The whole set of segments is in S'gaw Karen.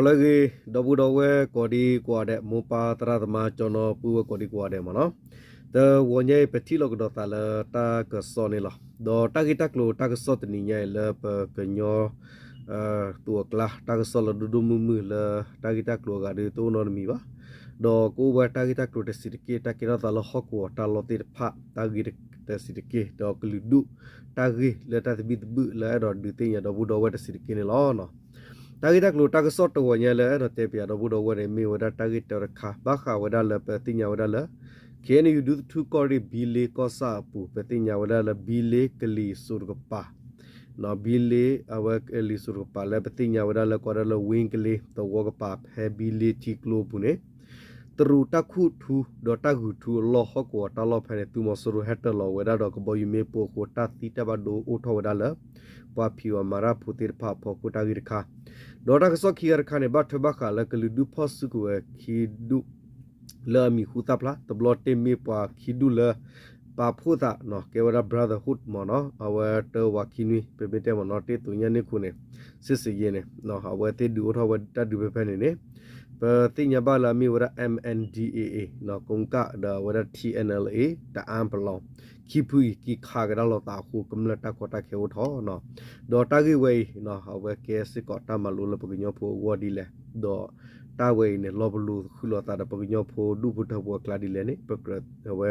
လၢအဂ့ၤ ဒီပုၢ်ဒီဝဲၢ်ကိးဒံကိးဂၤဒဲး မိၢ်ပၢ်သရၣ်သမါ ကၠီနီၤပုၢ်ဝဲၢ်ကိးဒံကိးဂၤဒဲးမ့ၢ်နီၤ, တဂီၤညါအံၤ ပထံၣ်လိာ်ကဒီးသးလၢတၢ်ကစီၣ်န့ၣ်လီၤ. ဒီးတၢ်ဂ့ၢ်တၢ်ကျိၤတၢ်ကစီၣ်တနံၤညါအံၤလၢပကညီ သူၣ်အကျါ တၢ်ကစီၣ်လၢဒိၣ်ဒိၣ်မုၢ်မုၢ်လၢတၢ်ဂ့ၢ်တၢ်ကျိၤအဂၤဒီးတအိၣ်နီတမံၤဘၣ်. ဒီးကအိၣ်ဝဲတၢ်ဂ့ၢ်တၢ်ကျိၤတဆံးတက့ၢ် တၢ်ကဲထီၣ်သးလၢဟီၣ်ကဝီၤတၢ်လီၢ်သ့ၣ်တဖၣ် တၢ်ဂ့ၢ်တဆံးတက့ၢ် ဒီးကလုာ်ဒူၣ်တၢ်ဂ့ၢ်လၢတၢ်သဘံၣ်သဘုၣ်လၢအဲၣ်ဒိးဒုးသ့ၣ်ညါဒီပုၢ်ဒီဝဲၢ်တဆံးတက့ၢ်န့ၣ်လီၤ. တၢ်ဂ့ၢ်တၢ်ကျိၤတၢ်ကစီၣ်တဂီၤညါလၢအဲၣ်ဒိးတဲပၠးဒီပုၢ်ဒီဝဲၢ်န့ၣ် မ့ၢ်ဝဲဒၣ်တၢ်ဂ့ၢ်တၢတခါ ဘၣ်ဃးဝဲဒၣ်လၢပသ့ၣ်ညါဝဲဒၣ်လၢ ခ့ၣ်အဲၣ်ယူၣ် ဒူသထူၣ်ကီၢ်ရ့ၣ် ဘံလ့ကီၢ်ဆၣ်အပူၤ ပသ့ၣ်ညါဝဲဒၣ်လၢ ဘံလ့ကလံၤစိးတကပၤ ဘံလ့ အဝဲကလံၤစိးတကပၤလၢပသ့ၣ်ညါဝဲဒၣ်လၢကိးဒၣ်လၢ ဝ့ကလ့သဝီကပၤ ဖဲဘံလ့ထံကျိအပူၤန့ၣ် တရူးတၢ်ခူၣ်ထူ ဒီးတၢ်ဂုာ်ထူအလီၢ် ဟီၣ်ကဝီၤတၢ်လီၢ်ဖဲန့ၣ် သုးမီၤစိရိၤဟဲတၢၤလီၤဝဲဒၣ်ဒီးကဘီယူၤမ့ၣ်ပိၢ်အဃိ တၢ်သံတၢ်ဘၣ်ဒိအိၣ်ထီၣ်ဝဲဒၣ်လၢ ပှၤဖံးဝဲမၤတၢ်ဖိသ့ၣ်တဖၣ်အဖီခိၣ်တၢ်ဂ့ၢ်တခါ, ဒီးတၢ်ကစီၣ်ခံဂၤတခါန့ၣ် ဘၣ်ထွဲဘၣ်ဃးလၢကလုာ်ဒူၣ်ဖီၣ်စုကဝဲၤခံဒူၣ် လၢအမံၤဟူသၣ်ဖျါ တဘျီတ့ၢ်မ့ၢ်ပှၤခံဒူၣ်လၢ ပာ်ဖှိၣ်သး ကဲဝဲဒၣ် brotherhood မ့ၢ်နီၤ အဝဲတဝၤခံနွံ ပမ့ၢ်တဲမ့ၢ်နီၤ တ့ၢ်သူညါန့ၢ်ခိန့ၣ် စစ်ဆင်ရေးန့ၣ် အဝဲသ့ၣ်ဒုးအိၣ်ထီၣ်ဝဲတၢ်ဒုးဖဲဖဲန့ၣ်န့ၣ် ပသ့ၣ်ညါဘၣ်လၢအမ့ၢ်ဝဲဒၣ် M N D A A ကိကၣ် ဒီးအဝဲဒၣ် T N L A တအၣ်ပလီၢ် ခံဖုအံၤ က့ၤခးကဒါလိာ်သးအဃိ ကမျၢၢ်တၢ်ကီတၢ်ခဲအိၣ်ထီၣ် ဒီးတၢ်ဂ့ၢ်ဝဲအံၤ အဝဲကဲစ့ၢ်ကီးတၢ်မၤလိလၢပကညီဖိအဂီၢ်ဒ်လဲၣ်, ဒီးတၢ်ဝဲအံၤန့ၣ် လီၤပလိာ်ဃုာ်လိာ်သးဒီးပကညီဖိဒူၣ်ဖိထၢဖိအကျါဒ်လဲၣ်န့ၣ် ပကြၢးအဝဲ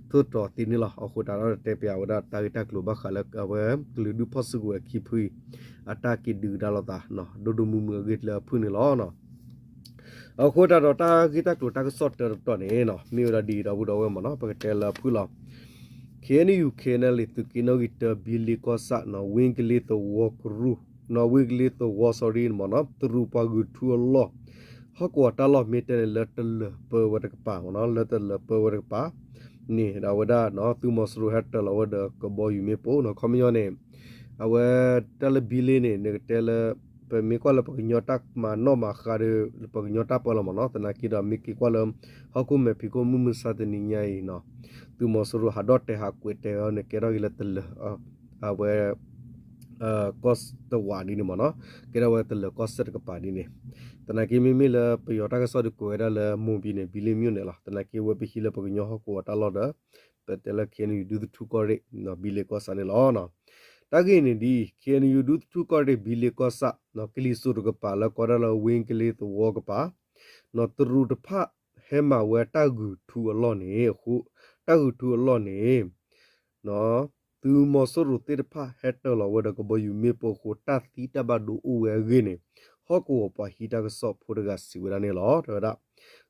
ထိၣ်သတြီၤသ့န့ၣ်လီၤ. အဃိသတးဒီးတဲပၠးဝဲဒၣ်တၢ်ဂ့ၢ်တၢ်ကျိၤဘၣ်ဃးလၢ အဝဲကလုာ်ဒူၣ်ဖီၣ်စုကဝဲၤခံဖုအံၤ အတၢ်က့ၤဒုးကဒါလိာ်သး ဒိၣ်ဒိၣ်မုၢ်မုၢ်အဂ့ၢ်လၢအဖုၣ်န့ၣ်လီၤ. အဃိသတးဒီးတၢ်ဂ့ၢ်တၢ်ကျိၤတၢ်ကစီၣ်တၢတတီၤန့ၣ် မ့ၢ်ဝဲဒၣ်ဒ်အံၤဒီပုၢ်ဒီဝဲၢ်မ့ၢ်နီၤ ပကတဲလၢအဖုၣ်လီၤ. K N U K N L A သုးက့နီၣ်ဂံၢ်တၢ ဘံလ့ကီၢ်ဆၣ် ဝ့ကလ့သဝီကရူၢ် ဝ့ကလ့သဝီ sorry မ့ၢ်နီၤ တရူးပှၤဂုာ်ထူအလီၢ် ဟီၣ်ကဝီၤတၢ်လီၢ်မ့ၢ်တဲန့ၣ် လၢတလၢၤပၢဝဲတကပၤမ့ၢ်နီၤ လၢတလၢၤပၢဝဲတကပၤန့ၣ် ဒီးအဝဲဒၣ် သုးမီၤစိရိၤဟဲတၢၤလီၤဝဲဒီးကဘီယူၤမ့ၣ်ပိၢ်နီၤ ခီပညီန့ၣ် အဝဲတၢ်လၢဘံလ့န့ၣ် နကတဲလၢ ပမ့ၢ်ကွၢ်လၢပကညီတၢ်မၤနီၣ်မၤဃါဒီး ပကညီတၢ်ပၢလီၤမ့ၢ်နီၤ သနာ်က့ဒီးမ့ၢ်က့ၤကွၢ်လၢ ဟီၣ်ခိၣ်မဲာ်ဖံးခိၣ်မုၢ်မုၢ်ဆါတနံၤညါအံၤနီၤ သုးမီၤစိရိၤဟးဒီၣ်တဲာ်ဟးကွဲးတဲာ်အီၤန့ၣ် ကဲထီၣ်က့ၤလၢတလၢၤ အဝဲ ကီၢ်တဝးဒ်န့ၣ်မ့ၢ်နီၤ ကဲထီၣ်ဝဲတလၢၤကီၢ်စဲၣ်တကပၤဒ်န့ၣ် သနာ်က့မ့မ့ၢ်လၢပယီၤတၢ်ကစီၣ်ဒုးကွဲးဝဲဒၣ်လၢ မိၢ်ဘံန့ၣ် ဘံလ့မၠိၣ်န့ၣ်လီၤ သနာ်က့ဝဲပဟံးလၢပကညီဟီၣ်ကဝီၤတၢ်လီၢ်ဒီး ပတဲလၢ K N U ဒူသထူၣ်ကီၢ်ရ့ၣ် ဘံလ့ကီၢ်ဆၣ်န့ၣ်လီၤ. တၢ်ဂ့ၢ်န့ၣ်ဒ်အံၤ K N U ဒူသထူၣ်ကီၢ်ရ့ၣ် ဘံလ့ကီၢ်ဆၣ် ကလံၤစိးတကပၤလၢကိးဒၣ်လၢ ဝ့ကလ့သဝီကပၤ တရူးတဖၣ်ဟဲမၤဝဲတၢ်ဂုာ်ထူအလီၢ်န့ၣ်အဃိ တၢ်ဂုာ်ထူအလီၢ်န့ၣ် သုးမီၤစိရိၤသ့ၣ်တဖၣ်ဟဲတၢၤလီၤဝဲဒီးကဘီယူၤမ့ၣ်ပိၢ်အဃိ တၢ်သံတၢ်ဘၣ်ဒိအိၣ်ဝဲအဂ့ၢ်န့ၣ် ဟီၣ်ကဝီၤပှၤဟံးတၢ်ကစီၣ်ဖိတဂၤစံးဝဲဒၣ်န့ၣ်လီၤ. တဲဝဲဒၣ်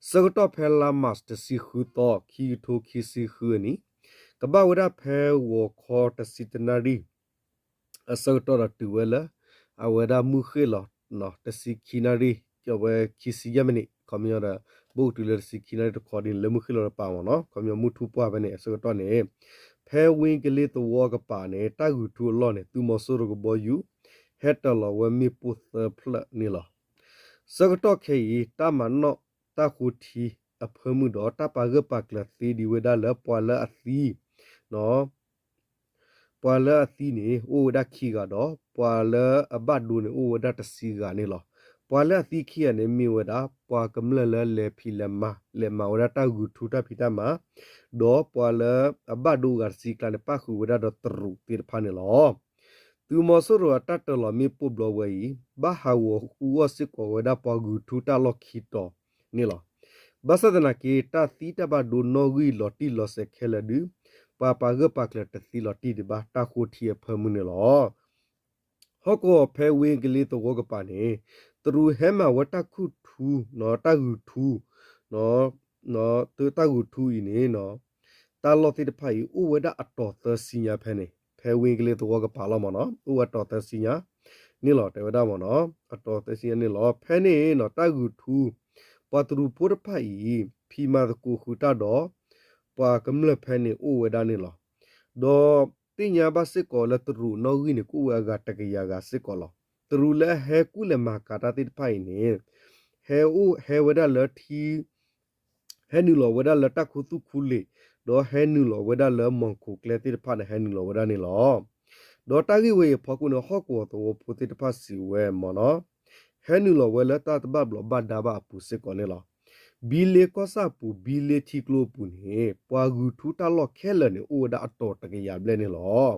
ဆၢကတီၢ်ဖဲလါမၢ်ၡး တဆံဃုသီ ခံကထိခံဆံဃုအနံၣ် ကဘၣ်ဝဲဒၣ်ဖဲဂီၤခီတဆံတနၣ်ရံၣ် အဆၢကတီၢ်ဒီးတုၤဝဲလၢ အဝဲဒၣ်မုၢ်ဃ့ၢ်လီၤ တဆံခံနၣ်ရံၣ် အဝဲခံဆံယဲၢ်မံးနံး ခီပညီဒီး ဘိၣ်ကတုၤလၢတဆံခံနၣ်ရံၣ်တခီဒ်န့ၣ် လၢမုၢ်ဃ့ၢ်လီၤတပၤမ့ၢ်နီၤ ခီပညီမုၢ်ထူၣ်ပှၢ်ဖဲန့ၣ် အဆၢကတီၢ်န့ၣ် ဖဲဝ့ကလ့သဝီကပၤန့ၣ် တၢ်ဂုာ်ထူအလီၢ်န့ၣ် သုးမီၤစိရိၤကဘီယူၤ ဟဲတၢၤလီၤဝဲမ့ၣ်ပိၢ်သၢဖျၢၣ်န့ၣ်လီၤ. ဆၢကတီၢ်ခဲအံၤ တၢ်မၤနီၣ်တၢ်ဃိထံအဖၢမုၢ်ဒီး တၢ်ပာ်ဂၢၢ်ပာ်ကျၢၤသ့ဒံးဝဲဒၣ်လၢပှၤလၢအသံ ပှၤလၢအသံန့ၣ် အိၣ်ဝဲဒၣ်ခံဂၤဒီး ပှၤလၢအဘၣ်ဒိန့ၣ် အိၣ်ဝဲဒၣ်တဆံဂၤန့ၣ်လီၤ. ပှၤလၢအသံခံဂၤန့ၣ် မ့ၢ်ဝဲဒၣ် ပှၤကမျၢၢ်လၢလဲၤဖံးလဲၤမၤ လဲၤမၤဝဲဒၣ်တၢ်ဂုာ်ထူတၢ်ဖံးတၢ်မၤ, ဒီးပှၤလၢအဘၣ်ဒိဂၤတဆံအကျါန့ၣ် ပၣ်ဃုာ်ဝဲဒၣ်ဒီးတရူးသ့ၣ်တဖၣ်န့ၣ်လီၤ. သုးမီၤစိရိၤအတၢ်တၢၤလီၤမ့ၣ်ပိၢ်ဘျီဝဲအံၤ ဘၣ်ဟးဂီၤအူအီၣ်စ့ၢ်ကီးဝဲဒၣ်ပှၤဂုာ်ထူတၢ်လီၢ်ခံတီၤန့ၣ်လီၤ. ဘၣ်ဆၣ်သနာ်က့ တၢ်သံတၢ်ဘၣ်ဒိနီၣ်ဂံၢ်လီၤတံၢ်လီၤဆဲးခဲလၢာ်ဒုး ပှၤပာ်ဂၢၢ်ပာ်ကျၢၤတသံလီၤတံၢ်ဒံးဘၣ် တၢ်ဃိထံအဖၢမုၢ်န့ၣ်လီၤ. ဟီၣ်ကဝီၤဖဲဝ့ကလ့သဝီကပၤန့ၣ် တရူးဟဲမၤဝဲတၢ်ခူၣ်ထူ တၢ်ဂုာ်ထူ တၢ်ဂုာ်ထူအံၤန့ၣ် တၢ်လီၢ်သ့ၣ်တဖၣ်အံၤ အိၣ်ဝဲဒၣ်အတီၤသၢဆံညါဖဲန့ၣ် ဖဲဝ့ကလ့သဝီကပၤလီၤမ့ၢ်နီၤ အိၣ်ဝဲတီၤသၢဆံညါန့ၣ်လီၤ တဲဝဲဒၣ်မ့ၢ်နီၤ အတီၤသၢဆံညါန့ၣ်လီၤ. ဖဲန့ၣ်နီၤ တၢ်ဂုာ်ထူ ပှၤတရူးဖိတဖၣ်အံၤ ဖံးမၤသကိးဃုာ်တၢ်ဒီး ပှၤကမျၢၢ်ဖဲန့ၣ်အိၣ်ဝဲဒၣ်န့ၣ်လီၤ. ဒီးသ့ၣ်ညါဘၣ်စ့ၢ်ကီးလၢတရူးနီၣ်ဂံၢ်န့ၣ် ကအိၣ်ဝဲအဂၤတကယၤဂၤစ့ၢ်ကီးလီၤ. တရူးလၢအဟဲကူၣ်လဲၤမၤကၤတၢ်သ့ၣ်တဖၣ်အံၤန့ၣ် ဟဲအိၣ်ဟဲဝဲဒၣ်လၢထံ ဟဲနုာ်လီၤဝဲဒၣ်လၢတၢ်ခူသူၣ်ခူလ့ၣ်, ဒီးဟဲနုာ်လီၤဝဲဒၣ်လၢမီၢ်ခိၣ်ကျဲသ့ၣ်တဖၣ်န့ၣ် ဟဲနုာ်လီၤဝဲဒၣ်န့ၣ်လီၤ. ဒီးတၢ်ဂ့ၢ်ဝဲအံၤအဖီခိၣ်န့ၣ် ဟီၣ်ကဝီၤသဝီဖိသ့ၣ်တဖၣ်စံးဝဲမ့ၢ်နီၤ, ဟဲနုာ်လီၤဝဲလၢတၢ်တဘၣ်ဘျီးဘၣ်ဒါဘၣ်အပူၤစ့ၢ်ကီးန့ၣ်လီၤ. ဘံလ့ကီၢ်ဆၣ်အပူၤ ဘံလ့ထံကျိအပူၤန့ၣ် ပှၤဂုာ်ထူတၢ်လီၢ်ခဲလၢာ်န့ၣ် အိၣ်ဝဲဒၣ်အတီၤတကယၤဘျဲၣ်န့ၣ်လီၤ.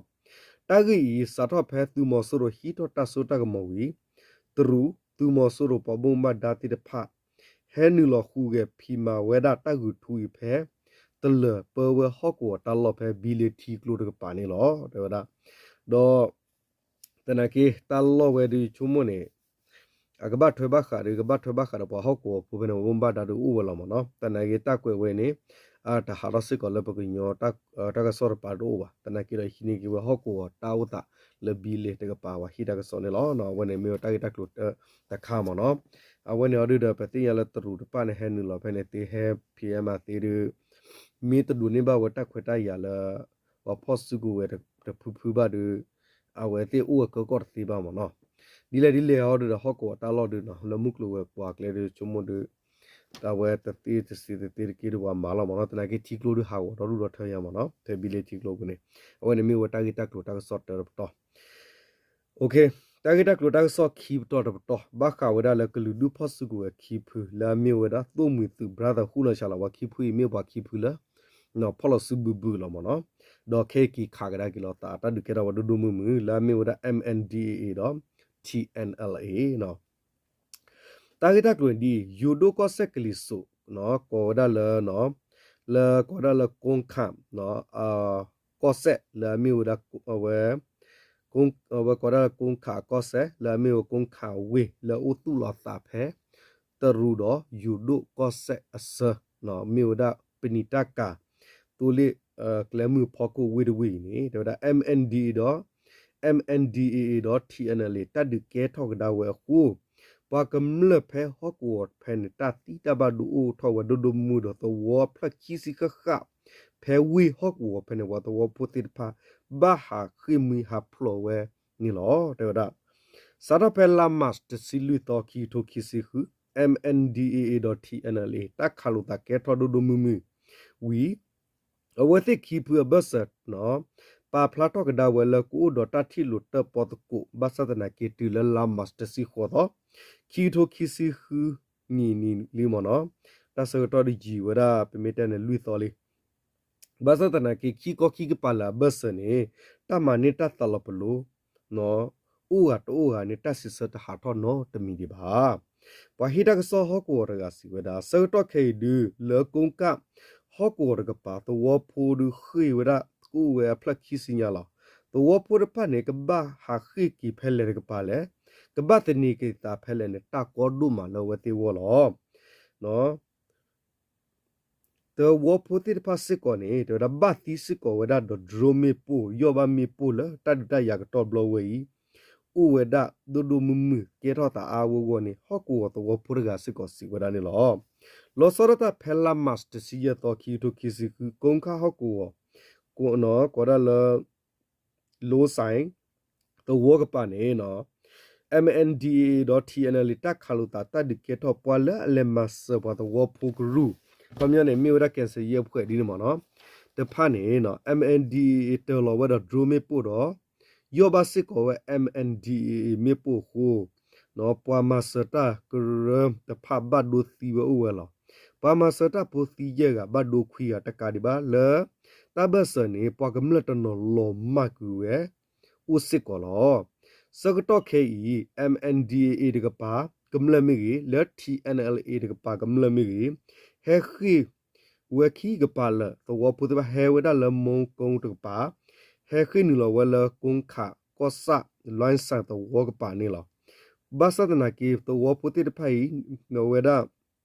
တၢ်ဂ့ၢ်အံၤ စးထီၣ်ဖဲသုးမီၤစိရိၤဟံးထီၣ်တၢ်စိတၢ်ကမီၤဝံၤ တရူးသုးမီၤစိရိၤပှၤဘၣ်မူဘၣ်ဒါသ့ၣ်တဖၣ် ဟဲနုာ်လီၤဃုာ်ဂဲၤဖံးမၤဝဲဒၣ်တၢ်ဂုာ်ထူအံၤဖဲ တလၢၤပၢဝဲဟီၣ်ကဝီၤတၢ်လီၢ်ဖဲဘံလ့ထံကျိတကပၤန့ၣ်လီၤ တဲဝဲဒၣ်. ဒီး သနာ်က့ တၢ်လီၢ်ဝဲဒၣ်ဆိကမိၣ်န့ၣ် အကဘၣ်ထွဲဘၣ်ဃးဒီး ကဘၣ်ထွဲဘၣ်ဃးဒီးပှၤဟီၣ်ကဝီၤဖိဖဲန့ၣ် ပှၤဘၣ်မူဘၣ်ဒါဒီးအိၣ်ဝဲလီၤမ့ၢ်နီၤ. သနာ်က့တၢ်ကွဲးဝဲန့ၣ် အတဟးထီၣ်စ့ၢ်ကီးလၢပကညီ တၢ်ကစီၣ်တပၤတအိၣ်ဘၣ်. သနာ်က့ဒီးဟံးန့ၢ်က့ၤဝဲဟီၣ်ကဝီၤတၢ်အိၣ်သးလၢဘံလ့တကပၤ ပှၤဟံးတၢ်ကစီၣ်န့ၣ်လီၤ. အဝဲန့ၣ်မ့ၢ်ဝဲတၢ်ဂ့ၢ်တၢ်ကျိၤတခါမ့ၢ်နီၤ. အဝဲန့ၣ်အီၤဒုးဒီး ပသ့ၣ်ညါလၢတရူးတဖၣ်န့ၣ် ဟဲနုာ်လီၤဖဲန့ၣ်သ့ ဟဲဖံးမၤသ့ဒီး မ့ၢ်တဒိးန့ၢ်ဘၣ်ဝဲတၢ်ခွဲးတၢ်ယာ်လၢ ပှၤဖီၣ်စုကဝဲၤတဖုဖုဘၣ်ဒီး အဝဲသ့ၣ်အိၣ်ဝဲကၢကီၢ်တသ့ဘၣ်မ့ၢ်နီၤ. ဒ်လဲၣ်ဒ်လဲၣ်အီၤဒုးဒီး ဟီၣ်ကဝီၤတၢ်လီၢ်ဒုးနီၤ လၢမုၢ်ကျိၤဝဲၤကွာ်ကျဲဒုးဆိကမိၣ်ဒီး အဝဲတသ့တစံးတသ့တက့ဒီးပှၤမၤလီၤမ့ၢ်နီၤ. သနာ်က့ထံကျိဒုးဟးဂီၤဒီဒူၣ်ဒီထၢယါမ့ၢ်နီၤ ဖဲဘံလ့ထံကျိပူၤန့ၣ် အဝဲန့ၣ်မ့ၢ်ဝဲတၢ်ဂ့ၢ်တၢ်ကျိၤတၢ်ကစီၣ်တၢတပတီၢ် တၢ်ဂ့ၢ်တၢ်ကျိၤတၢ်ကစီၣ်ခံပတီၢ်တပတီၢ် ဘၣ်ဃးဝဲဒၣ်လၢကလုာ်ဒူၣ်ဖီၣ်စုကဝဲၤခံဖု လၢအမ့ၢ်ဝဲဒၣ်သိၣ်မှံၤသုး brotherhood လီၤဆၣ်လီၤ. ပှၤခံဖုအံၤမ့ၢ်ပှၤခံဖုလၢ ဖီၣ်လီၤစုဘုဘုလီၤမ့ၢ်နီၤ. ဒီးခဲအံၤက့ၤခးကဒါက့ၤလီၤသး တၢ်ဒုးကဲထီၣ်ဝဲဒိၣ်ဒိၣ်မုၢ်မုၢ် လၢအမ့ၢ်ဝဲဒၣ် M N D A A ဒီး T N L A တၢ်ဂ့ၢ်တၢ်ကျိၤန့ၣ်ဒ်အံၤ ယိၤဒိၣ်ကီၢ်စဲၣ်ကလံၤစိး ကိးဝဲဒၣ်လၢ လၢကိးဝဲဒၣ်လၢ ကိခး ကီၢ်စဲၣ်လၢအမ့ၢ်ဝဲဒၣ် အဝဲ အဝဲကိးဒၣ်လၢကိခးကီၢ်စဲၣ် လၢအမ့ၢ်ဝဲကိခးဝ့ၢ် လၢအအိၣ်သူၣ်လီၤသးဖဲ တရူးဒီးယိၤဒိၣ်ကီၢ်စဲၣ်အဆၢ မ့ၢ်ဝဲဒၣ်ပနံာ်တၢ်ကၤ သိလ့ၣ်ကျဲမုၢ်ဖီခိၣ်ဝ့ၢ်တဝ့ၢ်အံၤန့ၣ် တဲဝဲဒၣ် M N D A ဒီး M N D A A ဒီး T N L A တၢ်ဒုးကဲထီၣ်ကဒါဝဲအဃိ ပှၤကမျၢၢ်ဖဲဟီၣ်ကဝီၤဖဲန့ၣ် တၢ်သံတၢ်ဘၣ်ဒိအိၣ်ထီၣ်ဝဲဒိၣ်ဒိၣ်မုၢ်မုၢ်ဒီးသဝီဖျၢၣ်ခံဆံဃၣ်ဃၣ် ဖဲဝ့ၢ်ဟီၣ်ကဝီၤဖဲန့ၣ် ပှၤသဝီဖိသ့ၣ်တဖၣ် ဘၣ်ဟးဃ့ၢ်မှံဟးဖျိးဝဲန့ၣ်လီၤ တဲဝဲဒၣ်. စးထီၣ်ဖဲလါမးတဆံလွံၢ်သီ ခံကထိခံဆံဃု M N D A A ဒီး T N L A တၢ်ခးလိာ်သးကဲထီၣ်ဒိၣ်ဒိၣ်မုၢ်မုၢ်ဝံၤ အဝဲသ့ၣ်ခံဖုအဘၢၣ်စၢၤ ပာ်ဖျါထီၣ်ကဒါဝဲလၢကအိၣ်ဒီးတၢ်ထံၣ်လိာ်တၢၣ်ပီသကိး ဘၣ်ဆၣ်သနာ်က့တုၤလၢလါမးတဆံဃိးသီ ခံကထိခံဆံဃုနံၣ်နံၣ်လံမ့ၢ်နီၤ, တၢ်ဆၢကတီၢ်ဒုးယံာ်ဝဲဒၣ် ပမ့ၢ်တဲန့ၣ်လွံၢ်သီလံ. ဘၣ်ဆၣ်သနာ်က့ ခံကီၢ်ခံကပၤလၢအဘၢၣ်စၢၤန့ၣ် တၢ်မၤန့ၢ်တၢ်သးလီၤပလိာ် အိၣ်ဂၤတအိၣ်ဂၤန့ၣ် တၢ်စံးဆၢတဟးထီၣ်နီတမံၤဒံးဘၣ်. ပှၤဟ့ၣ်တၢ်ကစီၣ်ဟီၣ်ကဝီၤတဂၤစံးဝဲဒၣ် ဆၢကတီၢ်ခဲအံၤဒုး လၢကိကၣ်ဟီၣ်ကဝီၤတကပၤ သဝီဖိဒုးဃ့ၢ်ဝဲဒၣ် ကအိၣ်ဝဲအဖျၢၣ်ခံဆံညါလီၤ. သဝီဖိတဖၣ်န့ၣ် ကဘၣ်ဟးဃ့ၢ်က့ၤဖဲလဲၣ်တကပၤလဲၣ်, ကဘၣ်သန့ၤက့ၤသးဖဲလဲၣ်န့ၣ် တၢ်ကီဒိၣ်မးလၢအဝဲသ့ၣ်အဂီၢ်လီၤ. သဝီဖိသ့ၣ်တဖၣ်စ့ၢ်ကီးန့ၣ် တဲဝဲဒၣ်ဘၣ်သံစ့ၢ်ကီးဝဲဒၣ်ဒီး drone မ့ၣ်ပိၢ် ယီၢ်ဘၣ်မ့ၣ်ပိၢ်လၢတၢ်ဒုးတၢ်ယၤကတီၢ်ဘျီဝဲအံၤ အိၣ်ဝဲဒၣ်ဒိၣ်ဒိၣ်မုၢ်မုၢ် ကဲထီၣ်သးအါအါဂီၢ်ဂီၢ်န့ၣ် ဟီၣ်ကဝီၤသဝီဖိတဂၤစ့ၢ်ကီးစံးဝဲဒၣ်န့ၣ်လီၤ. လီၤဆီဒၣ်တၢ်ဖဲလါမးတဆံယဲၢ်သီ ခံကထိခံဆံဃု ကိကၣ်ဟီၣ်ကဝီၤ ကိးဒၣ်လၢ လိစဲ သဝီကပၤန့ၣ် M N D A A ဒီး T N L A တၢ်ခးလိာ်သးတၢ်ဒုးကဲထီၣ် ပှၤလၢအလဲၤမၤစၢၤပှၤသဝီဖိကရူၢ် ခီပညီန့ၣ် မ့ၢ်ဝဲဒၣ် ကဲစယဲၢ်ဖှဲးဒ်န့ၣ်မ့ၢ်နီၤ တဖၣ်န့ၣ် M N D A A တၢၤလီၤဝဲဒီး drone မ့ၣ်ပိၢ်ဒီး ယီၢ်ဘၣ်စ့ၢ်ကီးဝဲ M N D A A မ့ၣ်ပိၢ်အဃိ ပှၤမၤစၢၤတၢ်ကရၢတဖၣ်ဘၣ်ဒိသံဝဲအိၣ်ဝဲလီၤ. ပှၤမၤစၢၤတၢ်ဖိသံယဲၢ်ဂၤ ဘၣ်ဒိခွံဂၤ တကးဒံးဘၣ်လၢ တၢ်ဘၢၣ်စၢၤန့ၣ် ပှၤကမျၢၢ်တနီၤလီၤမၢ်ကွံာ်ဝဲ အိၣ်စ့ၢ်ကီးလီၤ. ဆၢကတီၢ်ခဲအံၤ M N D A A တကပၤကမျၢၢ်မ့ၢ်ဂ့ၤ, လၢ T N L A တကပၤကမျၢၢ်မ့ၢ်ဂ့ၤ, ဟဲဃ့ၢ်ဝဲခံကပၤလၢာ် သဝီဖိသ့ၣ်တဖၣ် ဟဲဝဲဒၣ်လၢမူကီတကပၤ, ဟဲဃ့ၢ်နုာ်လီၤဝဲလၢကိကၣ်ကီၢ်ဆၣ် လွဲၢ်စဲ သဝီကပၤန့ၣ်လီၤ. ဘၣ်ဆၣ်သနာ်က့ သဝီဖိသ့ၣ်တဖၣ်အံၤ ဝဲဒၣ်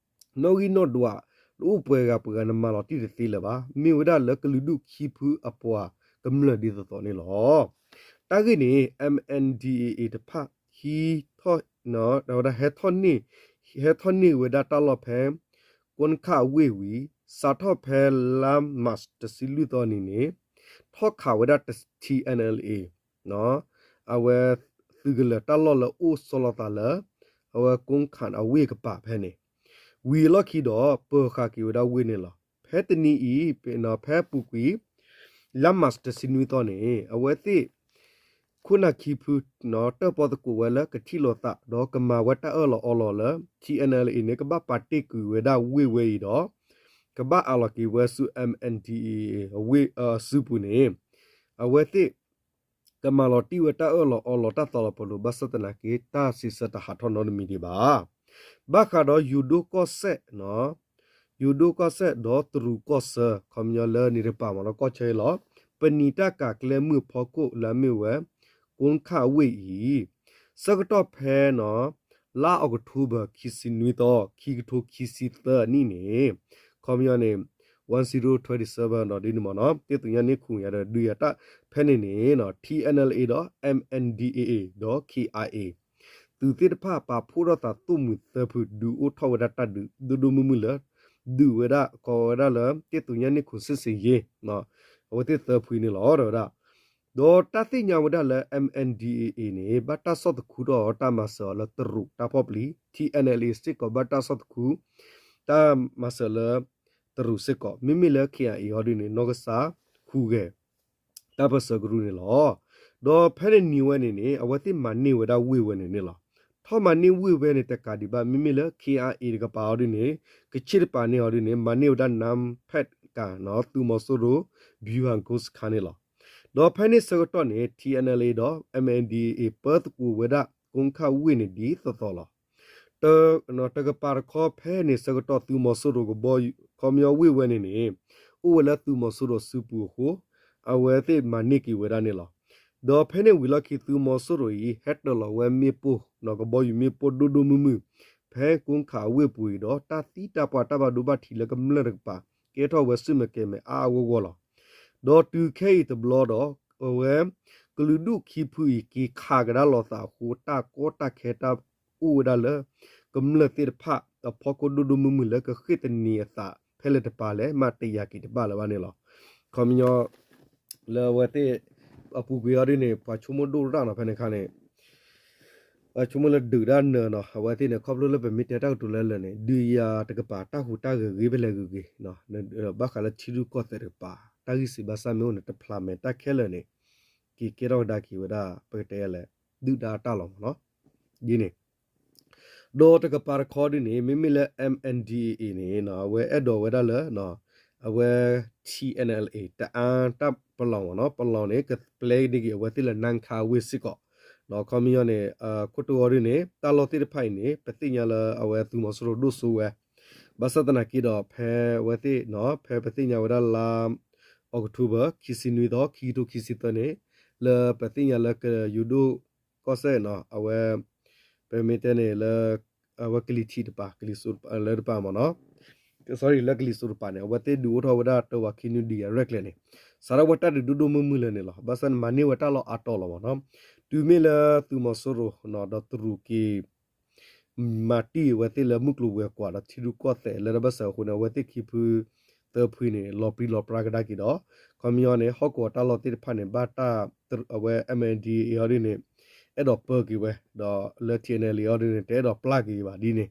နီၣ်ဂံၢ်နီၣ်ဒွး တအိၣ်ပှဲၤဂၤပှဲၤဂၤ နမၤလီၤတံၢ်တသ့လၢၤဘၣ်. မ့ၢ်ဝဲဒၣ်လၢကလုာ်ဒူၣ်ခံဖုအပှၤကမျၢၢ်ဒ်သိးသိးန့ၣ်လီၤ. တၢ်ဂ့ၢ်န့ၣ် M N D A A တဖၣ် ဟံးထီၣ် ဝဲဒၣ် ဟဲထီၣ်န့ၢ်ဝဲဒၣ်တၢ်လီၢ်ဖဲ ကိကၣ်ဝ့ၢ်ဝံၤ စးထီၣ်ဖဲလါမးတဆံလွံၢ်သီန့ၣ်န့ၣ် ထီၣ်ခးဝဲဒၣ် T N L A အဝဲသုးကလၢၤတၢ်လီၢ်လၢအိၣ်ဆီလီၤသးလၢ အဝဲကိကၣ်အဝ့ၢ်ကပၤဖဲန့ၣ် ဝံၤအလီၢ်ခံဒီး ပၢၤဃာ်က့ၤဝဲဒၣ်ဝ့ၢ်န့ၣ်လီၤ. ဖဲတနံၤအံၤ ဖဲအပူၤကွံာ် လါမးတဆံနွံသီန့ၣ် အဝဲသ့ၣ် ခိၣ်နၢ်ခံဖု တၢၣ်ပီၣ်သကိးဝဲလၢကထံၣ်လိာ်သး ဒီးကမၤဝဲတၢ်အၢၣ်လီၤအီလီၤလၢ ထံၣ်အဲၣ်အဲၣ်လ်အ့န့ၣ် ကဘၣ်ပာ်တ့ၢ်ကွံာ်ဝဲဒၣ်ဝ့ၢ်ဝဲအံၤဒီး ကဘၣ်အးလီၤက့ၤဝဲဆူ M N D A A အဝ့ၢ်အစုပူၤန့ၣ် အဝဲသ့ၣ် ကမၤလီၤတံၢ်ဝဲတၢ်အၢၣ်လီၤအီလီၤတၢ်သီလီၤပလိာ် ဘၣ်ဆၣ်သနာ်က့ တၢ်စံးဆၢတဟးထီၣ်နီတမံၤဒံးဘၣ်. ဘၣ်ဃးဒီးယိၤဒိၣ်ကီၢ်စဲၣ် ယိၤဒိၣ်ကီၢ်စဲၣ်ဒီးတရူးကီၢ်ဆၢ ခီပညီလၢန့ၣ်တကပၤမ့ၢ်နီၤ ကီၢ်ဆၢအံၤလီၤ. ပနံာ်တၢ်ကၤကျဲမုၢ်ဖီခိၣ်လၢအမ့ၢ်ဝဲ ကိခၣ်ဝ့ၢ်အံၤ ဆၢကတီၢ်ဖဲနီၤ လါအီးကထိဘၢၣ် ခံဆံနွံသီ ခံကထိခံဆံသၢနံၣ်န့ၣ် ခီပညီန့ၣ် one zero twenty seven ဒီးဒ်န့ၣ်မ့ၢ်နီၤ တ့ၢ်သူညါန့ၢ်ခူၣ်ယၤဒီးဒုးယၤတၢ်ဖဲန့ၣ်န့ၣ် ထံၣ်အဲၣ်အဲၣ်လ်အ့ဒီး M N D A A ဒီး K I A သုးသ့ၣ်တဖၣ် ပာ်ဖှိၣ်ထီၣ်သးသိၣ်မှံၤသၢဖု ဒုးအိၣ်ထီၣ်ဝဲဒၣ်တၢ်ဒုးဒိၣ်ဒိၣ်မုၢ်မုၢ်လၢ ဒုးဝဲဒၣ်ကိးဝဲဒၣ်လၢ တ့ၢ်သူညါန့ၢ်ခူၣ် စစ်ဆင်ရေး အဝဲသ့ၣ်သၢဖုန့ၣ်လီၤ တဲဝဲဒၣ်. ဒီးတၢ်သ့ၣ်ညါဝဲဒၣ်လၢ M N D A A န့ၣ် ဘၣ်တၢ်ဆီၣ်သခူထီၣ်အီၤတၢ်မၤစၢၤအီၤလၢတရူးတၢ်ဖီၣ်ပျံၤ ထံၣ်အဲၣ်အဲၣ်လ်အ့စ့ၢ်ကီး ဘၣ်တၢ်ဆီၣ်သခူ တၢ်မၤစၢၤလၢ တရူးစ့ၢ်ကီး မ့မ့ၢ်လၢ K I A အီၤဒ်န့ၣ် နီၢ်ကစၢ်ဟူးဂဲၤ တၢ်ပၢၢ်ဆၢကရူၢ်န့ၣ်လီၤ. ဒီးဖဲန့ၣ်နံၤဝဲန့ၣ်န့ၣ် အဝဲသ့ၣ်မၤန့ၢ်ဝဲဒၣ်ဝ့ၢ်ဝဲန့ၣ်န့ၣ်လီၤ. ထီၣ်မၤန့ၢ်ဝ့ၢ်ဝဲန့ၣ်တကးဒံးဘၣ် မ့မ့ၢ်လၢ K I A တကပၤအီၤဒ်န့ၣ် ကခ့ၣ်တကပၤန့ၣ်အီၤဒ်န့ၣ် မၤန့ၢ်ဝဲဒၣ် နၢဖၣ်ကၤ သုးမီၤစိရိၤ ဗျူဟာကုန်းစခန်း န့ၣ်လီၤ. ဒီးဖဲန့ၣ်ဆၢကတီၢ်န့ၣ် ထံၣ်အဲၣ်အဲၣ်လ်အ့ဒီး M N D A A ပၢသကိးဝဲဒၣ် ကိခၣ်ဝ့ၢ်န့ၣ်ဒ်သိးသိးလီၤ. တကပၤတခီဖဲန့ၣ်ဆၢကတီၢ် သုးမီၤစိရိၤကဘီယူၤ ခီပညီဝ့ၢ်ဝဲန့ၣ်န့ၣ် အိၣ်ဝဲလၢသုးမီၤစိရိၤစုပူၤအဃိ အဝဲသ့ၣ်မၤန့ၢ်က့ၤဝဲဒၣ်န့ၣ်လီၤ. ဒီးဖဲန့ၣ်ဝံၤလီၢ်ခံ သုးမီၤစိရိၤအံၤ ဟဲတၢၤလီၤဝဲမ့ၣ်ပိၢ် ကဘီယူၤမ့ၣ်ပိၢ်ဒိၣ်ဒိၣ်မုၢ်မုၢ် ဖဲကိခၣ်ဝ့ၢ်ပူၤအံၤဒီး တၢ်သံတၢ်ပှၢ်တၢ်ဘၣ်ဒိဘၣ်ထံးလၢကမျၢၢ်တကပၤ ကဲထီၣ်ဝဲဆူၣ်မဲာ်ကဲၤမဲာ်အါအါဂီၢ်ဂီၢ်လီၤ. ဒီးတုၤခဲအံၤတဘျီဒီး အဝဲ ကလုာ်ဒူၣ်ခံဖုအံၤ က့ၤခးကဒါလိာ်သးအဃိ တၢ်ကီတၢ်ခဲတၢ်အိၣ်ဝဲဒၣ်လၢ ကမျၢၢ်သ့ၣ်တဖၣ်အဖီခိၣ်ဒိၣ်ဒိၣ်မုၢ်မုၢ်လၢကဃ့ၢ်သနံးအသးဖဲလဲၣ်တပၤလဲၣ် မ့ၢ်တယာ်က့ၤတဘၣ်လၢၤဘၣ်န့ၣ်လီၤ. ခီပညီ လၢအဝဲသ့ၣ် အပူၤကွံာ်အီၤဒ်န့ၣ် ပှၤဆိကမိၣ်ဒိၣ်ရၣ်နီၤ ဖဲန့ၣ်အခါန့ၣ် ပှၤဆိကမိၣ်လၢဒုးတၢ်နၢၤနီၤ အဝဲသ့ၣ်န့ၣ် ခီဖျိလၢပမ့ၢ်တဲတၢ်ကတိၤလၢလၢာ်န့ၣ် ဒုးယၤတကပၤ တၢ်ဟူးတၢ်ဂဲၤဂ့ၤဖဲလဲၣ်ဂ့ၤဂ့ၤ ဘၣ်ဃးလၢထံရူၢ်ကီၢ်သဲးတကပၤ တၢ်ဂံၢ်စၢ်ဘါစၢ်မ့ၢ်အိၣ်န့ၣ် တဖျးမဲာ်တၢ်ခဲလၢာ်န့ၣ် က့ၤကဲထီၣ်ကဒါက့ၤဝဲဒၣ် ပကတဲလဲၣ် ဒုၣ်ဒါအတၢ်လီၢ်မ့ၢ်နီၤ ဒ်န့ၣ် ဒီးတကပၤတခီဒ်န့ၣ် မ့မ့ၢ်လၢ M N D A A န့ၣ် အဝဲအဲၣ်ဒိးဝဲဒၣ်လၢ အဝဲ T N L A တအါတၢ်ပလီၢ်မ့ၢ်နီၤ ပလီၢ်န့ၣ် ကပျဲန့ၢ်က့ၤအဝဲသ့ၣ်လၢ နၢခါဝ့ၢ်စ့ၢ်ကီး ဒီးခီပညီန့ၣ် ခိၣ်တီအီၤဒ်န့ၣ် တၢ်လီၢ်သ့ၣ်တဖၣ်အံၤန့ၣ် ပသ့ၣ်ညါလၢအဝဲသုးမီၤစိရိၤဒိၣ်စိဝဲ ဘၣ်ဆၣ်သနာ်က့ဒီး ဖဲအဝဲသ့ၣ် ဖဲပသ့ၣ်ညါဝဲဒၣ်လါ October ခံဆံနွံသီ ခံကထိခံဆံသၢန့ၣ် လၢပသ့ၣ်ညါလၢကယိၤဒိၣ်ကီၢ်စဲၣ်နီၤ အဝဲ ပမ့ၢ်တဲန့ၣ်လၢ အဝဲကလံၤထံးတပၤ ကလံၤစိးလၢတပၤမ့ၢ်နီၤ sorry လၢကလံၤစိးတပၤန့ၣ် အဝဲသ့ၣ်ဒုးအိၣ်ထီၣ်ဝဲဒၣ်တၢ်ဝးခံနွံဒုးယၤရဲၣ်ကျဲၤန့ၣ် စးထီၣ်ဝဲတၢ်ဒုးဒိၣ်ဒိၣ်မုၢ်မုၢ်လၢန့ၣ်လီၤ. ဘၣ်ဆၣ်န့ၣ် မၤန့ၢ်ဝဲတၢ်လီၢ်အါတီၤလီၤမ့ၢ်နီၤ တုၤမ့ၢ်လၢသုးမီၤစိရိၤ ဒီးတရူးက့ၤ မၤတံၢ်အဝဲသ့ၣ်လၢမုၢ်ကျိၤဝဲၤကွာ်ဒီးထံရူၢ်ကီၢ်သဲးလၢတၢ်ဘၣ်စၢၤအဃိန့ၣ် အဝဲသ့ၣ်ခံဖုသၢဖုန့ၣ် လီၤပြံလီၤပြါကဒါက့ၤဒီး ခီပညီန့ၣ် ဟီၣ်ကဝီၤတၢ်လီၢ်သ့ၣ်တဖၣ်န့ၣ် ဘၣ်တၢ် အဝဲ M N D A A အီၤဒ်န့ၣ် အဲၣ်ဒိးပၢက့ၤဝဲ ဒီးလၢ T N L A အီၤဒ်န့ၣ် တအဲၣ်ဒိးပျၢ်က့ၤဘၣ်ဒ်န့ၣ်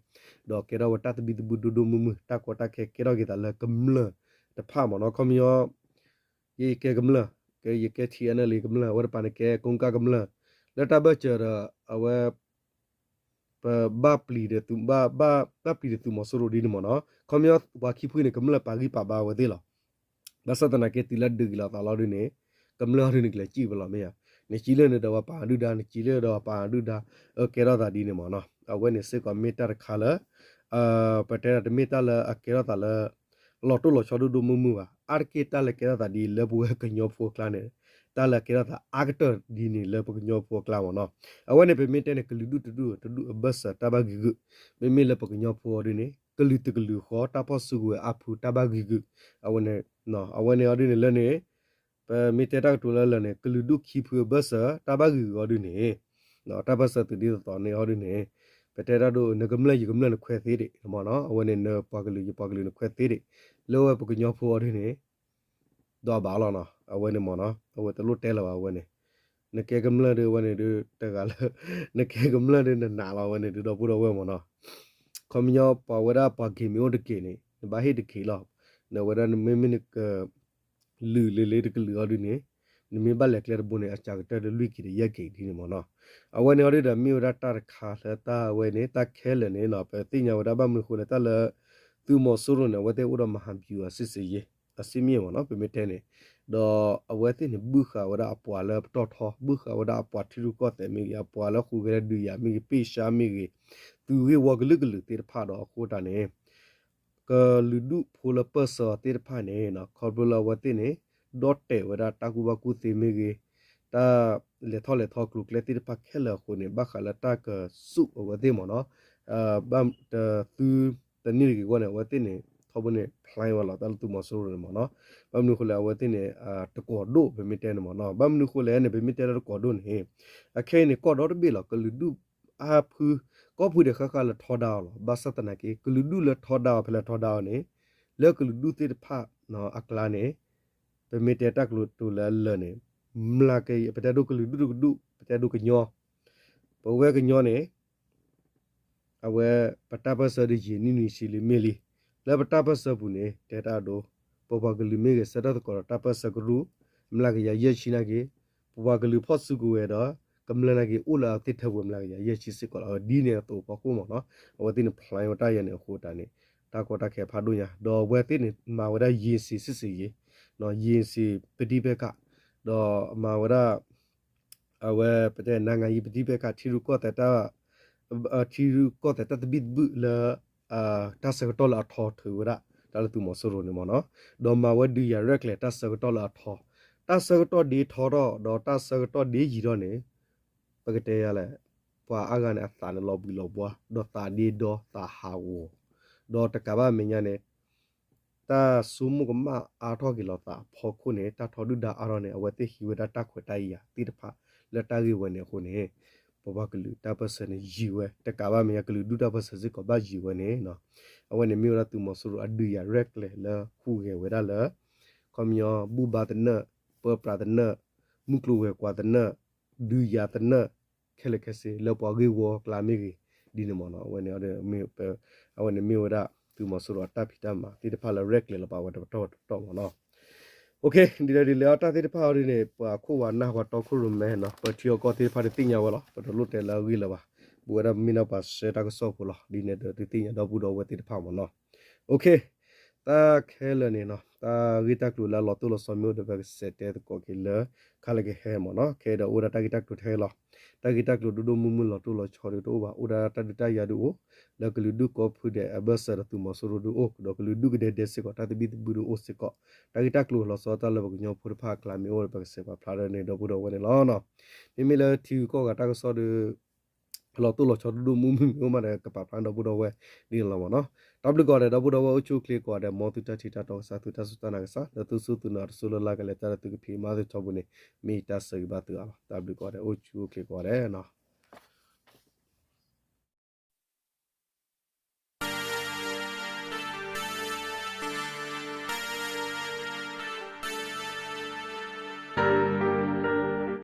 ဒီးကဲထီၣ်ဝဲတၢ်သဘံၣ်သဘုၣ်ဒိၣ်ဒိၣ်မုၢ်မုၢ် တၢ်ကီတၢ်ခဲကဲထီၣ်က့ၤသးလၢကမျၢၢ်တဖၣ်မ့ၢ်နီၤ ခီပညီ ယကဲကမျၢၢ် ကဲယကဲ T N L A ကမျၢၢ် အဝဲတပၤန့ၣ်ကဲကိးကၢ်ကမျၢၢ် လၢတၢ်ဘၢၣ်စၢၤဒီး အဝဲ ပဘၣ်ပျံၤဒီးသုး ဘၣ် ဘၣ်ပျံၤဒီးသုးမီၤစိရိၤဒ်န့ၣ်မ့ၢ်နီၤ ခီပညီပှၤခံဖုန့ၣ် ကမျၢၢ်ပာ်ဂံၢ်ပာ်ဘါဝဲသ့ၣ်လီၤ. ဘၣ်ဆၣ်သနာ်က့တုၤလၢဒုးက့ၤလီၤသးလီၤဒ်န့ၣ် ကမျၢၢ်အီၤဒ်န့ၣ်ကလဲၤစံၣ်ဝဲလီၤမ့ၢ်ဧါ နစံးလၢန့ၣ်ဒီးပှၤပာ်ဒုၣ်ဒါ နစံးလၢဒီးပှၤပာ်ဒုၣ်ဒါ အကဲထီၣ်သးဒ်န့ၣ်မ့ၢ်နီၤ အဝဲန့ၣ်စ့ၢ်ကီးမ့ၢ်တၢ်တခါလၢ ပတဲဒၣ်တမ့ၢ်တၢ်လၢအကဲထီၣ်သးလၢ လီၤတိၢ်လီၤဆီဒိၣ်ဒိၣ်မုၢ်မုၢ်ဘၣ် အါတက့ၢ်တၢ်လၢကဲထီၣ်သးဒ်လၢပဝဲကညီဖိအကျါန့ၣ် တၢ်လၢကဲထီၣ်သးအါကတၢၢ်ဒ်န့ၣ်လၢပကညီဖိအကျါမ့ၢ်နီၤ အဝဲန့ၣ်ပမ့ၢ်တဲန့ၣ် ကလုာ်ဒူၣ်တဒူၣ်တဒူၣ်အဘၢၣ်စၢၤတၢ်ဘၣ်ဂံၤဂုာ် မ့မ့ၢ်လၢပကညီဖိအီၤဒ်န့ၣ် ကလုာ်တကလုာ်ဃီ တၢ်ဖီၣ်စုကဝဲၤအါဖုတၢ်ဘၣ်ဂံၤဂုာ် အဝဲန့ၣ် အဝဲန့ၣ်အီၤဒ်န့ၣ်လၢန့ၣ် ပမ့ၢ်တဲတၢ်ကတိၤလၢလၢာ်န့ၣ် ကလုာ်ဒူၣ်ခံဖုအဘၢၣ်စၢၤတၢ်ဘၣ်ဂံၤဂုာ်အီၤဒ်န့ၣ် တၢ်ဘၢၣ်စၢၤသုးဒ်သိးသိးန့ၣ်အီၤဒ်န့ၣ် ပတဲတၢ်ဒိၣ် နကမျၢၢ်ယကမျၢၢ်နခွဲးသ့ဒံးမ့ၢ်နီၤ အဝဲန့ၣ်နပှၤကလုာ်ယပှၤကလုာ်နခွဲးသ့ဒံး လၢဝဲပကညီဖိအီၤဒ်န့ၣ် ဒီးအဘၣ်လီၤနီၤ အဝဲန့ၣ်မ့ၢ်နီၤ အဝဲတလိၣ်တဲလၢၤဘၣ်အဝဲန့ၣ် နကဲကမျၢၢ်ဒ်အဝဲန့ၣ်ဒ်တဂၤလၢ နကဲကမျၢၢ်ဒ်နနာ်လီၤအဝဲန့ၣ်ဒ်ဒီပုၢ်ဒီဝဲၢ်မ့ၢ်နီၤ ခီပညီပှၤဝဲဒၣ်ပှၤက့ၤမ့ၢ်အိၣ်တက့ၢ်န့ၣ် နဘၣ်ဟ့ၣ်တက့ၢ်လီၤ နဝဲဒၣ်နမ့မ့ၢ်နက လုာ်လၢလၢတကလုာ်အီၤဒ်န့ၣ် နမ့ၢ်ဘၣ်လဲၤကျဲတဘိန့ၣ် အစှၤကတၢၢ်လၢလွံၢ်က့ၤဒီးယဲၢ်က့ၤဒ်န့ၣ်မ့ၢ်နီၤ. အဝဲန့ၣ်အီၤဒ်ဒီးမ့ၢ်ဝဲဒၣ်တၢ်တခါလၢတၢ်ဝဲန့ၣ် တၢ်ခဲလၢာ်န့ၣ်နီၤ ပသ့ၣ်ညါဝဲဒၣ်ဘၣ်မနုၤဃိလဲၣ် တၢ်လၢ သုးမီၤစိရိၤန့ၣ် အဝဲသ့ၣ်အိၣ်ဒီးမဟာဗျူဟာစစ်ဆင်ရေး အစ့မ့ၢ်မ့ၢ်နီၤ ပမ့ၢ်တဲန့ၣ် ဒီးအဝဲသ့ၣ်န့ၣ် ဘုၣ်ဃာ်ဝဲဒၣ်အပှၤလၢပတီၢ်ထီ ဘုၣ်ဃာ်ဝဲဒၣ်အပှၤထံရူၢ်ကီၢ်သဲးမ့ၢ်ဂ့ၤ အပှၤလၢဟူးဂဲၤဒုးယၤမ့ၢ်ဂ့ၤ ပ့ၢ်ၡါမ့ၢ်ဂ့ၤ သုးဂ့ၢ်ဝီကလုာ်ကလုာ်သ့ၣ်တဖၣ်ဒီးအဃိတၢ်န့ၣ် ကလုာ်ဒူၣ်ဖိလၢပၢၢ်ဆၢအီၤသ့ၣ်တဖၣ်န့ၣ် ခီဖျိလၢအဝဲသ့ၣ်န့ၣ် ဒီၣ်တဲာ်ဝဲဒၣ်တၢ်ကူၣ်ဘၣ်ကူၣ်သ့မ့ၢ်ဂ့ၤ တၢ်လဲၤထီၣ်လဲၤထီကျိၤကျဲသ့ၣ်တဖၣ်ခဲလၢာ်အဃိန့ၣ် ဘၣ်ဃးလၢတၢ်ကစူၣ်အဝဲသ့ၣ်မ့ၢ်နီၤ ဘၣ်တသု တနံၣ်တက့ၤအဂီၢ်န့ၣ် အဝဲသ့ၣ်န့ၣ် ထီဘိန့ၣ် plan ဝဲလီၤ တၢ်လၢသုးမီၤစိရိၤန့ၣ်မ့ၢ်နီၤ ဘၣ်မနုၤဃိလဲၣ် အဝဲသ့ၣ်န့ၣ် တကိးဒိၣ် ပမ့ၢ်တဲန့ၣ်မ့ၢ်နီၤ ဘၣ်မနုၤဃိလဲၣ်န့ၣ် ပမ့ၢ်တဲလၢတကိးဒိၣ်န့ၣ် အခဲအံၤန့ၣ် ကီၢ်ဒီတဘ့ၣ်လီၤ ကလုာ်ဒူၣ်အါဖု ကီၢ်ဖုဒဲးဃၣ်ဃၣ်လၢထီဒါအီၤလီၤ ဘၣ်ဆၣ်သနာ်က့ ကလုာ်ဒူၣ်လၢထီဒါအီၤဖဲလဲၣ်ထီဒါအီၤန့ၣ် လၢကလုာ်ဒူၣ်သ့ၣ်တဖၣ်အကျါန့ၣ် ပမ့ၢ်တဲတၢ်ကတိၤလၢအလၢာ်န့ၣ် မျးကယၤ ပတဲဒိကလုာ်ဒူၣ်တကဒူၣ် ပတဲဒိကညီ ပဝဲကညီန့ၣ် အဝဲ ပတၢ်ပၢၢ်ဆၢဒ်ယံာ်နံၣ်နွံဆံလံမ့ၢ်လံ လၢပတၢ်ပၢၢ်ဆၢပူၤန့ၣ် တဲတၢ်အဒိ ပပှၤကလုာ်မ့ၢ်ဂ့ၤ ဆၢထၢၣ်သကိးဒီးတၢ်ပၢၢ်ဆၢကရူၢ် မျးကယၤယဲၢ်ဆံနာ်က့ ပပှၤကလုာ်ဖီၣ်စုကဝဲၤဒီး ကမျၢၢ်နာ်က့ အိၣ်လၢအသ့ၣ်ထၢပှဲၤမျးကယၤယဲၢ်ဆံစ့ၢ်ကီးလီၤ ဒ်န့ၣ်အသိးအဖီခိၣ်မ့ၢ်နီၤ အဝဲသ့ၣ်န့ၣ် plan ဝဲတၢ်ယၤန့ၣ်အဃိတၢ်န့ၣ် တၢ်ကီတၢ်ခဲဖးဒိၣ်ညါ ဒီးအဝဲသ့ၣ်န့ၣ် မၤဝဲဒၣ် ယံာ်စံး စစ်ဆင်ရေး ယံာ်စံး ပဋိပက္ခ ဒီးမၤဝဲဒၣ် အဝဲပတဲ နိုင်ငံရေးပဋိပက္ခ ထံရူၢ်ကီၢ်သဲးတၢ် ထံရူၢ်ကီၢ်သဲးတၢ်သဘံၣ်သဘုၣ်လၢ တၢ်ဆၢကတီၢ်လၢအထီထုးဝဲဒၣ် တၢ်လၢသုးမီၤစိရိၤန့ၣ်မ့ၢ်နီၤ ဒီးမၤဝဲဒုးယၤရဲၣ်ကျဲၤတၢ်ဆၢကတီၢ်လၢအထီ တၢ်ဆၢကတီၢ်ဒ်ထီထီၣ် ဒီးတၢ်ဆၢကတီၢ်ဒ်ယံာ်ထီၣ်န့ၣ် ပကတဲယၤလဲၣ် ပှၤအါဂၤန့ၣ် အသးန့ၣ်လီၤဘှံးလီၤဘှါ ဒီးသးဒ့ဒီသးဟးဂီၤ ဒီးတကးဘၣ်မဲာ်ညါန့ၣ် တၢ်ဆိကမိၣ်ကမၣ်အါထီၣ်က့ၤလီၤသးအဖီခိၣ်န့ၣ် တၢ်ထီဒုၣ်ဒါအါထီၣ်န့ၣ် အဝဲသ့ၣ်ဟံးဝဲဒၣ်တၢ်ခွဲးတၢ်ယာ်သ့ၣ်တဖၣ်လၢတၢ်ဂ့ၢ်ဝဲန့ၣ်အဃိန့ၣ် ပပှၤကလုာ်တၢ်ပၢၢ်ဆၢန့ၣ်ယံာ်ဝဲ တကးဘၣ်မဲာ်ညါကလုာ်ဒူၣ်တၢ်ပၢၢ်ဆၢစ့ၢ်ကီးဘၣ်ယံာ်ဝဲန့ၣ် အဝဲန့ၣ်မ့ၢ်ဝဲဒၣ်သုးမီၤစိရိၤအဒုးယၤရဲၣ်ကျဲၤလၢဟူးဂဲၤဝဲဒၣ်လၢ ခီပညီ ဘူၣ်ဘါသနၢၣ် ပၢပြးသနၢၣ် မုၢ်ကျိၤဝဲၤကွာ်သနၢၣ် ဒုးယၤသနၢၣ် ခဲလၢာ်ခဲဆ့ လၢပှၤဂ့ၢ်ဝီအကျါမ့ၢ်ဂ့ၤ ဒ်န့ၣ်မ့ၢ်နီၤ အဝဲန့ၣ် အဝဲန့ၣ်မ့ၢ်ဝဲဒၣ် သုးမီၤစိရိၤအတၢ်ဖံးတၢ်မၤသ့ၣ်တဖၣ်လၢရဲၣ်ကျဲၤလီၤပာ်ဝဲတပတီၢ်တပတီၢ်မ့ၢ်နီၤ ဒ်လဲၣ်ဒ်လဲၣ်အတၢ်သ့ၣ်တဖၣ်အီၤဒ်န့ၣ် ပှၤခိၣ်ဝါနၢ်ဝါတီခိၣ်ရိၣ်မဲနီၤ ပထံအီကီၢ်သ့ၣ်တဖၣ်ဒ်သ့ၣ်ညါဝဲလီၤ ပတလိၣ်တဲလၢအဂ့ၢ်လၢၤဘၣ် ပဝဲဒၣ်မ့ၢ်ဒၣ်ပှၤဆှၢတၢ်ကစီၣ်ဖိလီၤ ဒ်န့ၣ်ဒီးဒ်သ့ၣ်ညါဒီပုၢ်ဒီဝဲၢ်သ့ၣ်တဖၣ်မ့ၢ်နီၤ တၢ်ခဲလၢာ်န့ၣ်နီၤ တၢ်ဂ့ၢ်တၢ်ကျိၤလၢအလီၤတိၢ်လီၤဆီမ့ၢ်အိၣ်ဒီးပကစးတဲသကိးက့ၤလၢ ခါလၢကဟဲမ့ၢ်နီၤ ခဲဒီးအိၣ်ဒၣ်တၢ်ဂ့ၢ်တၢ်ကျိၤထဲလီၤ တၢ်ဂ့ၢ်တၢ်ကျိၤဒိၣ်ဒိၣ်မုၢ်မုၢ်လီၤတိၢ်လီၤဆီဒုးတအိၣ်ဘၣ် အိၣ်ဒၣ်တၢ်ဒုးတၢ်ယၤဒုးအိၣ် လၢကလုာ်ဒူၣ်ကီၢ်ဖုဒဲးအဘၢၣ်စၢၤဒီးသုးမီၤစိရိၤဒုးအိၣ် ဒီးကလုာ်ဒူၣ်ကဒဲဒဲစ့ၢ်ကီး တၢ်သဘံၣ်သဘုၣ်ဒုးအိၣ်စ့ၢ်ကီး တၢ်ဂ့ၢ်တၢ်ကျိၤလီၤဆီတၢ်လၢပကညီဖိတဖၣ်အကျါမ့ၢ်အိၣ်ဒီးပကစးပာ်ဖျါဒီးန့ၣ် ဒီပုၢ်ဒီဝဲၢ်န့ၣ်လီၤ မ့မ့ၢ်လၢထံဂုၤကီၢ်ဂၤတၢ်ကစီၣ်ဒီး လီၤတိၢ်လီၤဆီဒိၣ်ဒိၣ်မုၢ်မုၢ်မ့ၢ်အိၣ်မးဒီးကပာ်ဖျါဒီပုၢ်ဒီဝဲၢ်ဒ်န့ၣ်လီၤမ့ၢ်နီၤ တၢ်ဘျုးကိးဂၤဒဲး ဒီပုၢ်ဒီဝဲၢ်အိၣ်ဆူၣ်အိၣ်ချ့ကိးဂၤဒဲး မ်သုတၢ်ထံၣ်တၢ်တီကစၢ် သုတၢ်စူၢ်တၢ်နာ်ကစၢ် လၢသုစူၢ်သုနာ်တစိၢ်လၢ်လၢ်ကလဲၤတၢ်လၢသုကဖံးမၤသုထီဘိန့ၣ် မ့ၢ်တၢ်ဆၢဂ့ၤဘၣ်သုအါလီၤ တၢ်ဘျုးကိးဂၤဒဲး အိၣ်ဆူၣ်အိၣ်ချ့ကိးဂၤဒဲး